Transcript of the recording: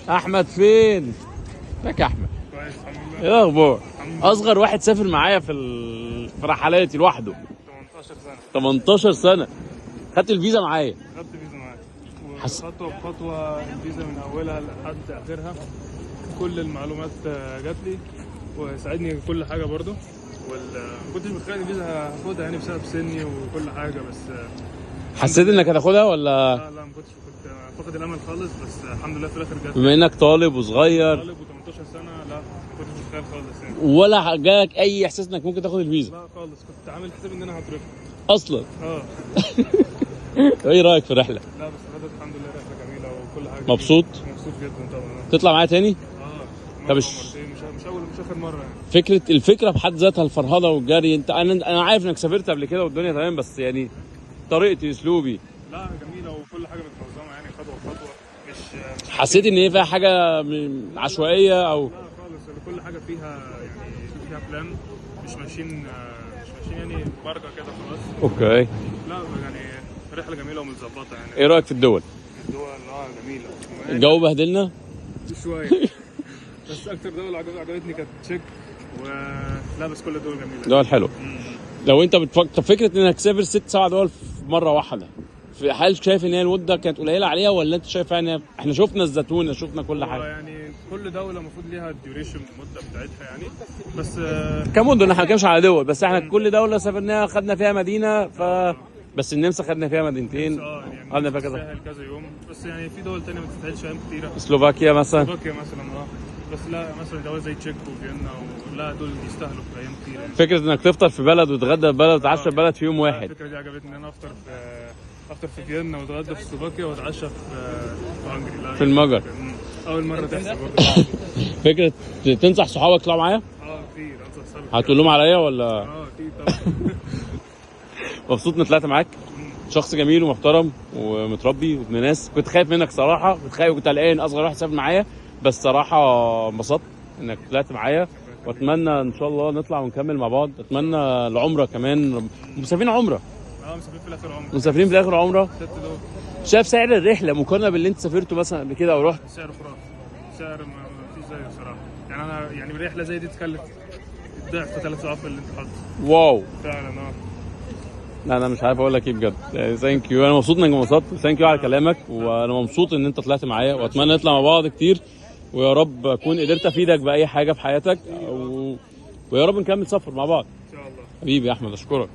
احمد فين؟ ازيك يا احمد؟ كويس الحمد لله. ايه الاخبار؟ الحمد لله. اصغر واحد سافر معايا في رحلاتي لوحده. 18 سنة. 18 سنة. خدت الفيزا معايا. خدت فيزا معايا. وخطوة بخطوة الفيزا من أولها لحد آخرها، كل المعلومات جات لي وساعدني في كل حاجة برضو. ما كنتش متخيل الفيزا هاخدها يعني بسبب سني وكل حاجة، بس حسيت انك هتاخدها ولا؟ لا لا، ما كنتش، كنت فاقد الأمل خالص، بس الحمد لله في الآخر جات. بما انك طالب وصغير. طالب و18 سنة، لا ما كنتش متخيل خالص يعني. ولا جالك اي احساس انك ممكن تاخد الفيزا؟ لا خالص، كنت عامل حساب ان انا هترفض اصلا. اه. ايه رايك في الرحلة؟ لا بس غدت الحمد لله، رحله جميلة وكل حاجة. مبسوط؟ مبسوط جدا طبعا. تطلع معايا تاني؟ اه. طب مرة ومرتين، مش اول مش اخر مرة يعني. فكرة الفكرة بحد ذاتها، الفرهده والجري، انت انا عارف انك سافرت قبل كده والدنيا تمام، بس يعني طريقتي اسلوبي. لا جميلة وكل حاجة متنظمه يعني، خطوة بخطوة، مش حسيت ان هي فيها حاجة عشوائية او؟ لا خالص، كل حاجة فيها يعني فيها plan، مش ماشيين يعني بركة كده خلاص. okay. لا يعني رحله جميلة ومتظبطه يعني. ايه رايك في الدول؟ الدول جميلة. الجو بهدلنا شوية بس اكتر دولة عجبتني كانت تشيك لا بس كل الدول جميلة. دول حلو. لو انت بتفكر، طب فكرة انك تسافر 6 7 دول في مرة واحدة، في هل شايف ان هي المدة كانت قليله عليها، ولا انت شايف ان احنا شفنا الزيتونه، شفنا كل حاجة؟ يعني كل دولة المفروض ليها ال duration، المدة بتاعتها يعني، بس كمدن احنا ما بنتكلمش على دول، بس احنا كل دولة سافرناها خدنا فيها مدينة، بس النمسا خدنا فيها مدينتين، يعني خدنا فيها كذا، تستاهل كذا يوم، بس يعني في دول ثانية ما تستاهلش ايام كتيرة. سلوفاكيا مثلا. سلوفاكيا مثلا بس لا مثلا دول زي تشيك وفيينا لا دول يستاهلوا في ايام كتير يعني. فكرة انك تفطر في بلد وتتغدى في بلد وتتعشى في بلد في يوم واحد. الفكرة دي عجبتني، ان انا افطر في فيينا واتغدى في سلوفاكيا واتعشى في Hungary. لا في المجر. اول مرة تحصل برضه. فكرة تنصح صحابك يطلعوا معايا؟ كتير انصح صحابي. هتقول لهم عليا ولا؟ اكيد طبعا. مبسوط اني طلعت معاك. شخص جميل ومحترم ومتربي وابن ناس. كنت خايف منك صراحة، كنت خايف وكنت قلقان، اصغر واحد سافر معايا، بس صراحة انبسطت انك طلعت معايا، واتمنى ان شاء الله نطلع ونكمل مع بعض. اتمنى العمرة كمان، مسافرين عمره. مسافرين في الاخر عمره. مسافرين في الاخر عمره. 6 دول. شايف سعر الرحلة مقارنة باللي انت سافرته مثلا قبل كده او رحت؟ سعر خرافي، سعر ما فيش زيه صراحة يعني. انا يعني رحله زي دي تكلف ضعف 3 اضعاف اللي انت حاطه. wow فعلا. لا انا مش عارف اقول لك ايه بجد. thank you، انا مبسوط انك انبسطت، thank you على كلامك، وانا مبسوط ان انت طلعت معايا، واتمنى نطلع مع بعض كتير، ويا رب اكون قدرت افيدك باي حاجة في حياتك، ويا رب نكمل سفر مع بعض ان شاء الله. حبيبي يا احمد، اشكرك.